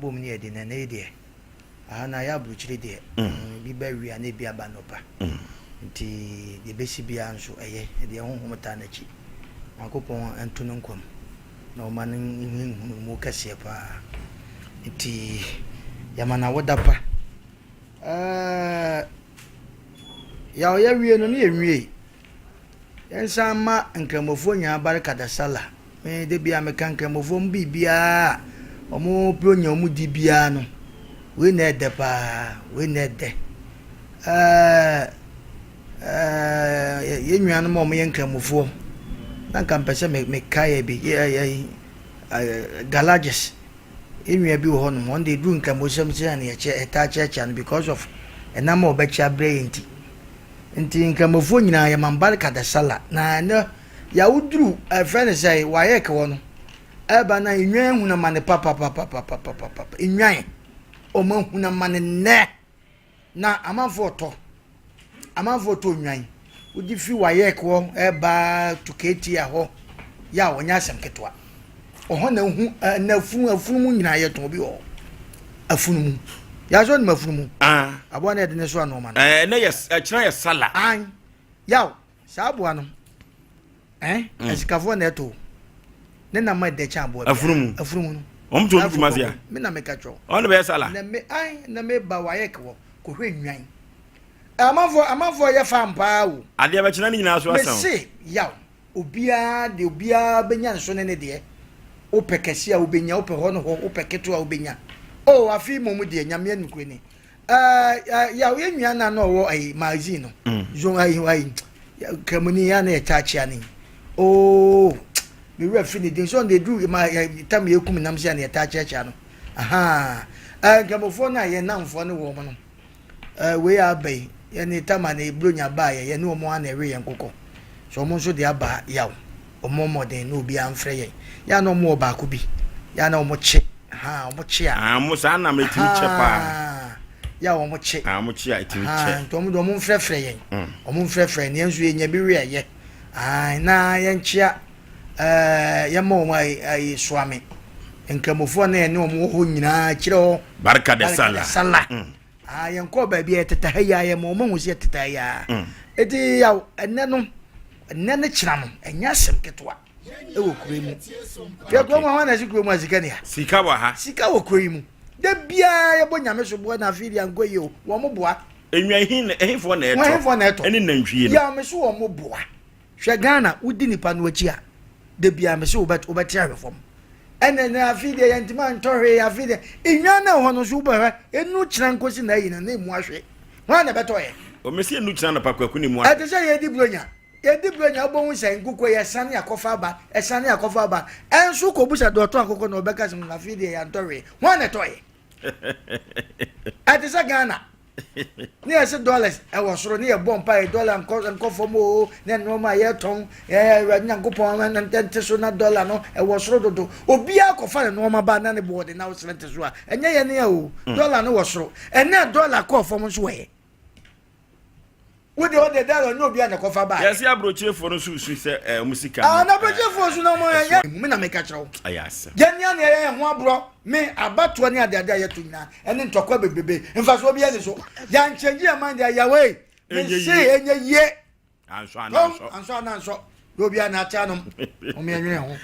Yɛabom ne yɛde na ɛnɛ yi deɛ, aha no ayɛ aburokyire deɛ, bi ba awia na ebi aba anɔpa. Nti deɛ ɛbɛsi biara nso ɛyɛ, deɛ honhom taa n'akyi. Nyankopɔn nto no nkwa mu na ɔma no nhunumu kɛseɛ paa. Nti yɛma no awoda pa. Ɛɛ, yaw yɛawie no ne yɛnwiei. Yɛnsan mma Nkramofoɔ nyinaa Barka da Sallah. Me da biara meka Nkramofoɔ mu biribiara a wɔn Buronya wɔn di biara no, wei na ɛdɛ paa, wei na ɛdɛ. Ɛɛ, ɛɛ, yɛn nuanom a wɔyɛ Nkramofoɔ, na nka mpɛ sɛ meka yɛ bi, yɛ yɛ Galages. Yɛn nua bi wɔ hɔnom, ɔno deɛ ɛduru Nkramosɛm sɛ na yɛkyɛ, yɛtaa kyeakyea no because of ɛnam a ɔbɛkyɛ abrɛ yɛn nti. Nti Nkramofoɔ nyinaa yɛma Barka da Sallah. Na ɛnɛ yɛawoduru ɛfrɛ no sɛ WAEC hɔ no, ɛba na nnwan ahunu amane papapapapapapa. Nnwan, wɔn ahunu amane nnɛ. Na amanfoɔ tɔ, amanfoɔ tɔ nnwan. Wode fi WAEC hɔ ɛba to KTI hɔ, yɛ a wɔnyɛ asɛm ketewa. Ɔhɔ na ehu ɛna afunu afunumu nyinaa yɛtɔn bi wɔ hɔ. Afunumu. Yasɔ nim afunumu. Ah. Aboa na yɛde ne so anɔɔma no. Ɛɛ ne yɛ ɛkyerɛ yɛ sala. An yaw saa aboa no. Ɛn mm. Asikafoɔ na ɛtɔ. Ne nam ɛdɛ kyɛn aboa bi. Afunumu. Afunumu no. Wɔn tɔn bi kumasi a. Me na meka kyerɛw. Ɔno na bɛyɛ sala. Na me an na me ba wayɛ kewɔ kɔhwɛ nnwan. Amanfoɔ amanfoɔ yɛ farm paa o. Adeɛ bɛkyerɛ ne nyinaa so asan. Mese yaw. Obiara deɛ obiara bɛnya nso ne ne deɛ. Wopɛ kɛseɛ a wobɛnya, wopɛ hɔ ne hɔ, wopɛ ketewa a wobɛnya. Oh, afei mmom deɛ, Nyame anokorɛ ni. Ɛɛ, yaw, yɛn nua no a na ɔwɔ ayi, magazine no, mm. zon ayi, ayi, kramoni ya na yɛtaa kyea ne. Oh, me wura fi ne din, so ɔno deɛ ma tam yɛkum nam sɛ na yɛtaa kyeakyea no. Aha, ɛɛ, nkramofoɔ no a yɛn namfoɔ ne wɔn no. Eh, wei a aba yi, yɛne Tama ne Buronya baeɛ, yɛne wɔn ara na ɛwe yɛn nkokɔ. So wɔn nso de aba yaw. Wɔmmɔ mmɔden na obiara mfrɛ yɛn. Yɛ a na wɔn wɔ baako bi, yɛ a na wɔn kye, ha, wɔn kye a. Ah, wɔn saa nam etimi kyɛ paa. Ha, yɛ a wɔn kye. Ah, wɔn kye a etimi Ha, kyɛ. nti wɔn de wɔn mfrɛfrɛ yɛn. Mm. Wɔn mfrɛfrɛ yɛn, yɛn nso yɛnya bi we a yɛ. Ah, na yɛnkyea, eh, yɛma wɔn ayi, ayi, soame. Nkramofoɔ na yɛne wɔn wɔ hɔ nyinaa kyerɛ hɔ. Barika de Barika de Sallah. Sallah. Mm. Ah, yɛnkɔɔ baabi a yɛteta ha yi a yɛma wɔn ahu sɛ yɛteta ha yi a. Mm. Eti yaw, ɛnɛ no, ɛnɛ ne kyena no, ɛnyɛ asɛm ketewa ɛwɔ kuro yi mu. Hwɛ kuro mu a, hwan na ɛsi kuro mu a sika ni ha? Sika wɔ ha. Sika wɔ kuro yi mu. Da biara yɛbɔ nyame so boa na afei deɛ ankɔ yie o, wɔn boa. Enwa hin na ɛhefoɔ na ɛtɔ? Wɔn hefoɔ na ɛtɔ? Ɛne nantwie no. Yaw, me so wɔn boa. Hwɛ Ghana, wodi nipa no akyi a, da biara me se wobɛte ahwɛ fam. Ɛnɛ nɛ afei deɛ yɛntumi antɔ hwee afei deɛ nnwan na ɛwɔ hɔ no nso wobɛhwɛ ɛnu kyena nkosi na ayi no na emu ahwe. Hwan na ɛbɛtɔ yɛ? Ɔmɛsi ɛnu kyena anɔpa kwaku na emu ahwe. Ɛte sɛ yɛdi buronya. Yɛdi buronya wobɛhu sɛ nkokɔ yi ɛsane akɔfa aba ɛsane akɔfa aba ɛnso kɔbusa deɛ ɔtɔ akokɔ na ɔbɛka sɛ afei deɛ yɛantɔ hwee. Hwan na ɛtɔ yɛ? Ɛte sɛ Ghana. Ne yɛse dollars ɛwɔ soro ne yɛbɔ mpa yɛ dollar nkɔ nkɔ fam oo ne nneɛma a yɛtɔn ɛɛ awurade nyankopɔn nte so na dollar no ɛwɔ soro dodo obiara kɔfa ne nneɛma ba na ne boɔ de na wosrɛ nte so a ɛnyɛ yɛn nea o mm. dollar no wɔ soro ɛnna dollar kɔɔ fam nso wɔ yɛ wo de ɔde dollar nyɛ obiara na kɔfa ba. Yɛsi aburokyefoɔ no nso su sɛ ɛɛ ɔmo sika no. Ah na aburokyefoɔ nso na ɔmo yɛ mu na meka kyerɛ wo. Ɛyɛ asɛm. Yɛn nea na yɛyɛ ho aborɔ me abatoɔ ne adeade a yɛto nyinaa ɛne ntɔkwa bebrebe mfasoɔ biara ni so. Yɛnkyɛngye yɛn man deɛ yawee mese ɛnyɛ yie. Ansɔ anansɔ. Ansɔ anansɔ. Yɛ obiara na ate anom. Ɔmo yɛn nwene ho.